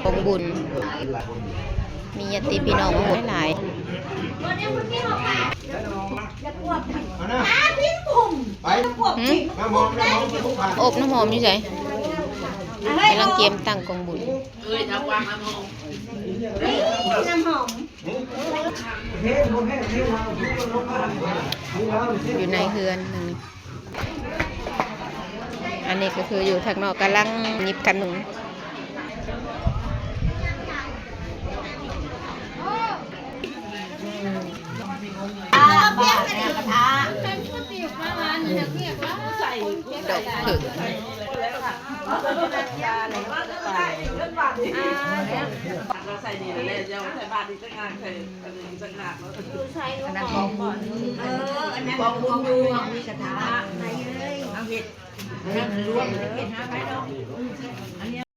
ກອງບຸນ ມີຍາດຕິພີ່ນ້ອງມາໂຮມຫຼາຍ. ຫຶ? ອົບນ້ຳຫອມຢູ່ໃສ? ກຳລັງກຽມຕັ້ງກອງບຸນ. ຢູ່ໃນເຮືອນ. ອັນນີ້ກໍຄືຢູ່ທາງນອກກຳລັງຫຍິບຂັນໜົມ. ດອກເຜິ້ງ. ອັນນັ້ນຂອງບຸນ ເອີ ອັນນັ້ນຂອງບຸນຢູ່ ມີກະຖາ ເອົາເຮັດ ອັນນັ້ນລວມ ເຮັດຫາໄປເນາະ.